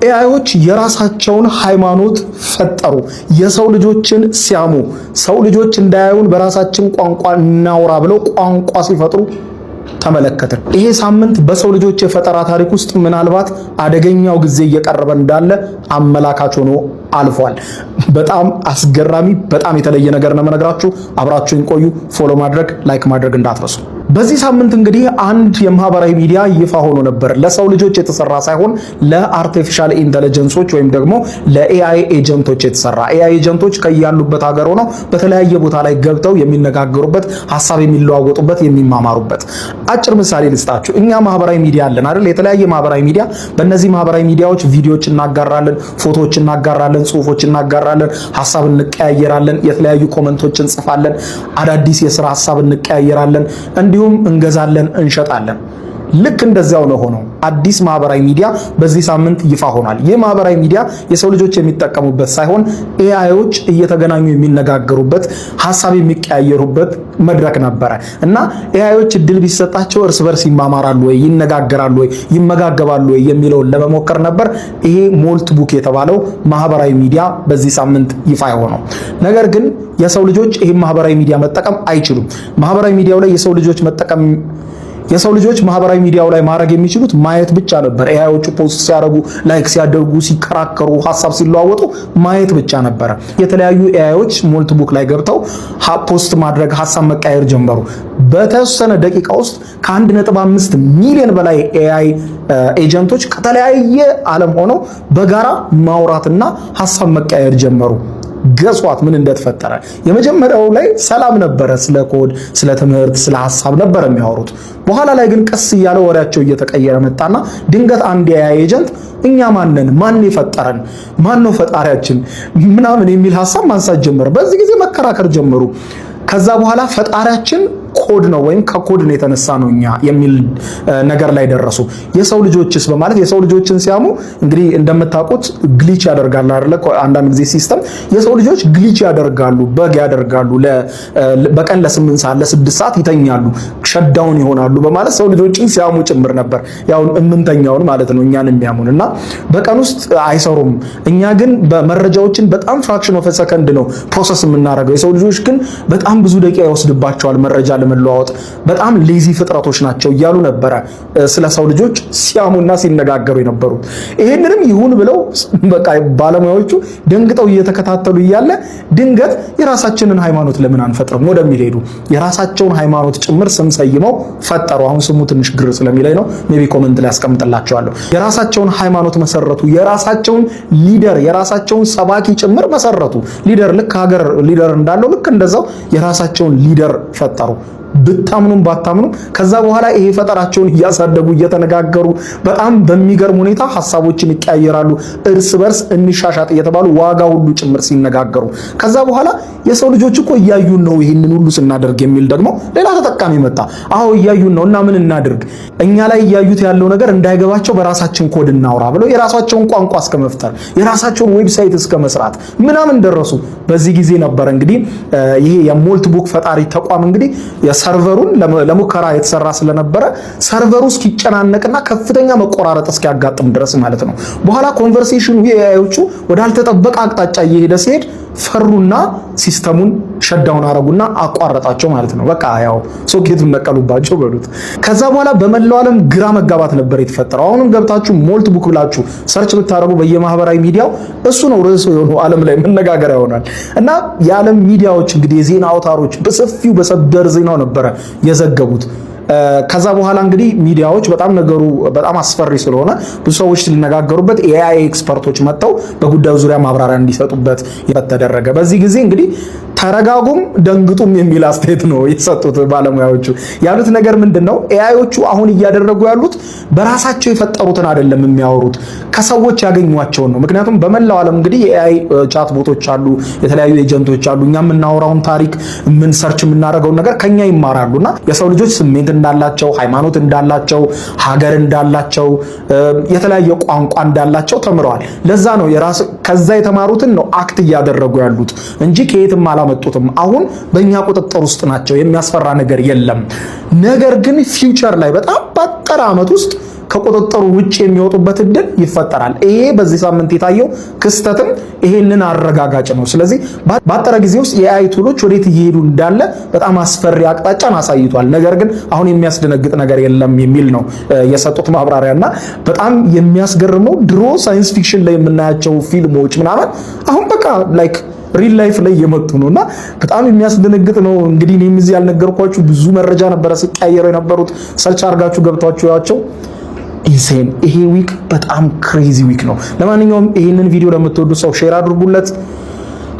AI ዎች የራሳቸውን ሃይማኖት ፈጠሩ። የሰው ልጆችን ሲያሙ ሰው ልጆች እንዳያዩን በራሳችን ቋንቋ እናውራ ብለው ቋንቋ ሲፈጥሩ ተመለከትን። ይሄ ሳምንት በሰው ልጆች የፈጠራ ታሪክ ውስጥ ምናልባት አደገኛው ጊዜ እየቀረበ እንዳለ አመላካች ሆኖ አልፏል። በጣም አስገራሚ፣ በጣም የተለየ ነገር ነው የምነግራችሁ። አብራችሁኝ ቆዩ። Follow ማድረግ፣ like ማድረግ እንዳትረሱ። በዚህ ሳምንት እንግዲህ አንድ የማህበራዊ ሚዲያ ይፋ ሆኖ ነበር። ለሰው ልጆች የተሰራ ሳይሆን ለ artificial intelligence ኦች ወይም ደግሞ ለ AI agent ኦች የተሰራ፣ AI agent ኦች ከያሉበት ሀገር ሆነው በተለያየ ቦታ ላይ ገብተው የሚነጋገሩበት፣ ሀሳብ የሚለዋወጡበት፣ የሚማማሩበት። አጭር ምሳሌ ልስጣችሁ። እኛ ማህበራዊ ሚዲያ አለን አይደል? የተለያየ ማህበራዊ ሚዲያ። በእነዚህ ማህበራዊ ሚዲያዎች ቪዲዮዎች እናጋራለን፣ ፎቶዎች እናጋራለን፣ ጽሁፎች እናጋራለን፣ ሀሳብ እንቀያየራለን፣ የተለያዩ comment ኦች እንጽፋለን፣ አዳዲስ የስራ ሀሳብ እንቀያየራለን፣ እንዲሁም እንገዛለን፣ እንሸጣለን። ልክ እንደዚያው ነው ሆነው አዲስ ማህበራዊ ሚዲያ በዚህ ሳምንት ይፋ ሆኗል። ይህ ማህበራዊ ሚዲያ የሰው ልጆች የሚጠቀሙበት ሳይሆን AI ዎች እየተገናኙ የሚነጋገሩበት፣ ሀሳብ የሚቀያየሩበት መድረክ ነበረ እና AI ዎች እድል ቢሰጣቸው እርስ በርስ ይማማራሉ ወይ፣ ይነጋገራሉ ወይ፣ ይመጋገባሉ ወይ የሚለውን ለመሞከር ነበር ይሄ Moltbook የተባለው ማህበራዊ ሚዲያ በዚህ ሳምንት ይፋ የሆነው። ነገር ግን የሰው ልጆች ይህን ማህበራዊ ሚዲያ መጠቀም አይችሉም። ማህበራዊ ሚዲያው ላይ የሰው ልጆች መጠቀም የሰው ልጆች ማህበራዊ ሚዲያው ላይ ማድረግ የሚችሉት ማየት ብቻ ነበር። AI ዎቹ post ሲያደርጉ፣ like ሲያደርጉ፣ ሲከራከሩ፣ ሀሳብ ሲለዋወጡ ማየት ብቻ ነበረ። የተለያዩ AI ዎች Moltbook ላይ ገብተው post ማድረግ፣ ሀሳብ መቀያየር ጀመሩ። በተወሰነ ደቂቃ ውስጥ ከ1.5 ሚሊዮን በላይ AI agent ኦች ከተለያየ ዓለም ሆነው በጋራ ማውራትና ሀሳብ መቀያየር ጀመሩ። Guess what፣ ምን እንደተፈጠረ? የመጀመሪያው ላይ ሰላም ነበረ። ስለ ኮድ፣ ስለ ትምህርት፣ ስለ ሀሳብ ነበር የሚያወሩት። በኋላ ላይ ግን ቀስ እያለ ወሬያቸው እየተቀየረ መጣና ድንገት አንድ የ AI agent እኛ ማነን? ማን የፈጠረን? ማን ነው ፈጣሪያችን? ምናምን የሚል ሀሳብ ማንሳት ጀመረ። በዚህ ጊዜ መከራከር ጀመሩ። ከዛ በኋላ ፈጣሪያችን ኮድ ነው ወይም ከኮድ ነው የተነሳ ነው እኛ የሚል ነገር ላይ ደረሱ። የሰው ልጆችስ በማለት የሰው ልጆችን ሲያሙ እንግዲህ እንደምታውቁት glitch ያደርጋል አይደለ? አንዳንድ ጊዜ system የሰው ልጆች glitch ያደርጋሉ፣ bug ያደርጋሉ። በቀን ለ8 ሰዓት ለ6 ሰዓት ይተኛሉ፣ shut down ይሆናሉ በማለት ሰው ልጆችን ሲያሙ ጭምር ነበር። ያው እምንተኛውን ማለት ነው እኛን የሚያሙን እና በቀን ውስጥ አይሰሩም። እኛ ግን በመረጃዎችን በጣም fraction of second ነው process የምናደርገው። የሰው ልጆች ግን በጣም ብዙ ደቂቃ ይወስድባቸዋል መረጃ ለመለዋወጥ፣ በጣም lazy ፍጥረቶች ናቸው እያሉ ነበረ ስለ ሰው ልጆች ሲያሙና ሲነጋገሩ የነበሩት። ይሄንንም ይሁን ብለው በቃ ባለሙያዎቹ ደንግጠው እየተከታተሉ እያለ ድንገት የራሳችንን ሃይማኖት ለምን አንፈጥርም ወደሚል ሄዱ። የራሳቸውን ሃይማኖት ጭምር ስም ሰይመው ፈጠሩ። አሁን ስሙ ትንሽ ግር ስለሚለኝ ነው። Maybe comment ላይ አስቀምጥላችኋለሁ። የራሳቸውን ሃይማኖት መሰረቱ። የራሳቸውን leader፣ የራሳቸውን ሰባኪ ጭምር መሰረቱ። Leader ልክ ሀገር leader እንዳለው ልክ እንደዛው የራሳቸውን leader ፈጠሩ። ብታምኑም ባታምኑም ከዛ በኋላ ይሄ ፈጠራቸውን እያሳደጉ እየተነጋገሩ በጣም በሚገርም ሁኔታ ሀሳቦችን ይቀያየራሉ። እርስ በርስ እንሻሻጥ እየተባሉ ዋጋ ሁሉ ጭምር ሲነጋገሩ ከዛ በኋላ የሰው ልጆች እኮ እያዩን ነው ይህንን ሁሉ ስናደርግ የሚል ደግሞ ሌላ ተጠቃሚ መጣ። አዎ እያዩን ነው እና ምን እናድርግ? እኛ ላይ እያዩት ያለው ነገር እንዳይገባቸው በራሳችን ኮድ እናውራ ብለው የራሳቸውን ቋንቋ እስከ መፍጠር፣ የራሳቸውን website እስከ መስራት ምናምን ደረሱ። በዚህ ጊዜ ነበረ እንግዲህ ይሄ የ Moltbook ፈጣሪ ተቋም እንግዲህ server ኡን ለሙከራ የተሰራ ስለነበረ server ኡ እስኪጨናነቅና ከፍተኛ መቆራረጥ እስኪያጋጥም ድረስ ማለት ነው። በኋላ conversation ኑ የ AI ዎቹ ወዳልተጠበቀ አቅጣጫ እየሄደ ሲሄድ ፈሩና system ኡን shut down አረጉና አቋረጣቸው ማለት ነው። በቃ ያው ሶኬቱን ነቀሉባቸው በሉት። ከዛ በኋላ በመላው ዓለም ግራ መጋባት ነበር የተፈጠረው። አሁንም ገብታችሁ Moltbook ብላችሁ search ብታደርጉ በየማህበራዊ ሚዲያው እሱ ነው ርዕሱ የሆነው፣ ዓለም ላይ መነጋገሪያ ይሆናል። እና የዓለም ሚዲያዎች እንግዲህ የዜና አውታሮች በሰፊው በሰበር ዜናው ነበረ የዘገቡት። ከዛ በኋላ እንግዲህ ሚዲያዎች በጣም ነገሩ በጣም አስፈሪ ስለሆነ ብዙ ሰዎች ሲነጋገሩበት የ AI expert ኦች መጥተው በጉዳዩ ዙሪያ ማብራሪያ እንዲሰጡበት ተደረገ። በዚህ ጊዜ እንግዲህ ተረጋጉም ደንግጡም የሚል አስተያየት ነው የሰጡት ባለሙያዎቹ። ያሉት ነገር ምንድን ነው? AI ዎቹ አሁን እያደረጉ ያሉት በራሳቸው የፈጠሩትን አይደለም የሚያወሩት፣ ከሰዎች ያገኟቸውን ነው። ምክንያቱም በመላው ዓለም እንግዲህ የ AI chatbot ኦች አሉ፣ የተለያዩ agent ኦች አሉ። እኛ የምናወራውን ታሪክ ምን search የምናደርገውን ነገር ከኛ ይማራሉና የሰው ልጆች ስሜት እንዳላቸው፣ ሃይማኖት እንዳላቸው፣ ሀገር እንዳላቸው፣ የተለያየ ቋንቋ እንዳላቸው ተምረዋል። ለዛ ነው የራስ ከዛ የተማሩትን ነው act እያደረጉ ያሉት እንጂ ከየትም አላመጡትም። አሁን በእኛ ቁጥጥር ውስጥ ናቸው። የሚያስፈራ ነገር የለም። ነገር ግን future ላይ በጣም ባጠረ ዓመት ውስጥ ከቁጥጥሩ ውጭ የሚወጡበት እድል ይፈጠራል። ይሄ በዚህ ሳምንት የታየው ክስተትም ይሄንን አረጋጋጭ ነው። ስለዚህ ባጠረ ጊዜ ውስጥ የ AI tool ኦች ወዴት እየሄዱ እንዳለ በጣም አስፈሪ አቅጣጫን አሳይቷል። ነገር ግን አሁን የሚያስደነግጥ ነገር የለም የሚል ነው የሰጡት ማብራሪያና በጣም የሚያስገርመው ድሮ science fiction ላይ የምናያቸው ፊልሞች ምናምን አሁን በቃ like real life ላይ እየመጡ ነው እና በጣም የሚያስደነግጥ ነው። እንግዲህ እኔም እዚህ ያልነገርኳችሁ ብዙ መረጃ ነበረ ሲቀያየሩ የነበሩት፣ search አድርጋችሁ ገብታችሁ ያቸው insane። ይሄ week በጣም crazy week ነው። ለማንኛውም ይሄንን ቪዲዮ ለምትወዱ ሰው share አድርጉለት።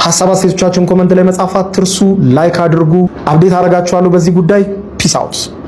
ሀሳብ አስተያየቶቻችሁን comment ላይ መጻፍ አትርሱ። Like አድርጉ። Update አደርጋችኋለሁ በዚህ ጉዳይ። Peace out።